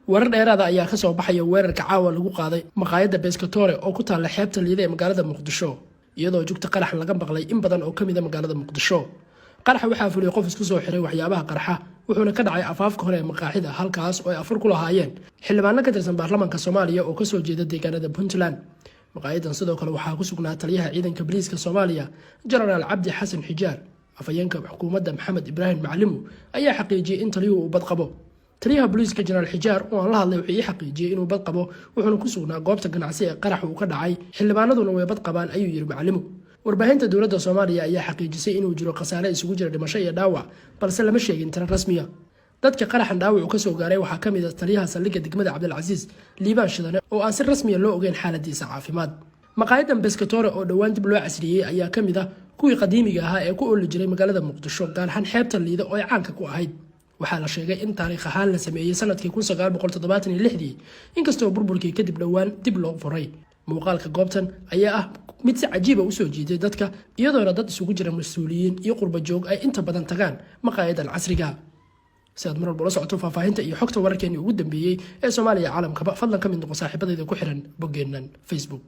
Warar dheeraada ayaa kasoo baxaya weerarka caawa lagu qaaday maqaayadda Pescatore oo ku taalla xeebta Liida ee magaalada Muqdisho, iyadoo jugta qarax laga maqlay in badan oo kamid a magaalada Muqdisho. Qaraxa waxaa fuliyay qof isku soo xiray waxyaabaha qarxa, wuxuuna ka dhacay afaafka hore ee maqaaxida, halkaas oo ay afur ku lahaayeen xildhibaano ka tirsan baarlamaanka Soomaaliya oo kasoo jeeda deegaanada Puntland. Maqaayadan sidoo kale waxaa ku sugnaa taliyaha ciidanka boliiska Soomaaliya, Jenaraal Cabdi Xasan Xijaar. Afhayeenka xukuumadda, Maxamed Ibraahim Macalimu, ayaa xaqiijiyey in taliyuhu uu bad qabo. Taliyaha booliiska, Jenaraal Xijaar, oo aan la hadlay, wuxuu ii xaqiijiyey inuu bad qabo, wuxuuna ku sugnaa goobta ganacsi ee qarax uu ka dhacay. Xildhibaanaduna way bad qabaan, ayuu yiri Macalimu. Warbaahinta dowladda Soomaaliya ayaa xaqiijisay inuu jiro khasaare isugu jira dhimasho iyo dhaawac, balse lama sheegin tiro rasmiya. Dadka qaraxan dhaawacu kasoo gaaray waxaa ka mid a taliyaha saldhigga degmada Cabdilcasiis, Liibaan Shidane, oo aan si rasmiya loo ogeyn xaaladiisa caafimaad. Maqaayadan Pescatore oo dhowaan dib loo casriyey ayaa ka mid ah kuwii qadiimiga ahaa ee ku ooli jiray magaalada Muqdisho, gaar ahaan xeebta Liida oo ay caanka ku ahayd. Waxaa la sheegay in taariikh ahaan la sameeyey sanadkii 1976-dii, inkastoo burburkii kadib dhowaan dib loo furay. Muuqaalka goobtan ayaa ah mid si cajiiba usoo jiiday dadka, iyadoona dad isugu jira mas-uuliyiin iyo qurba joog ay inta badan tagaan maqaayadan casriga. Si aad mar walba ula socoto faahfaahinta iyo xogta wararkeenii ugu dambeeyey ee Soomaaliya, caalamkaba, fadlan ka mid noqo saaxiibadayda ku xiran boggeennan Facebook.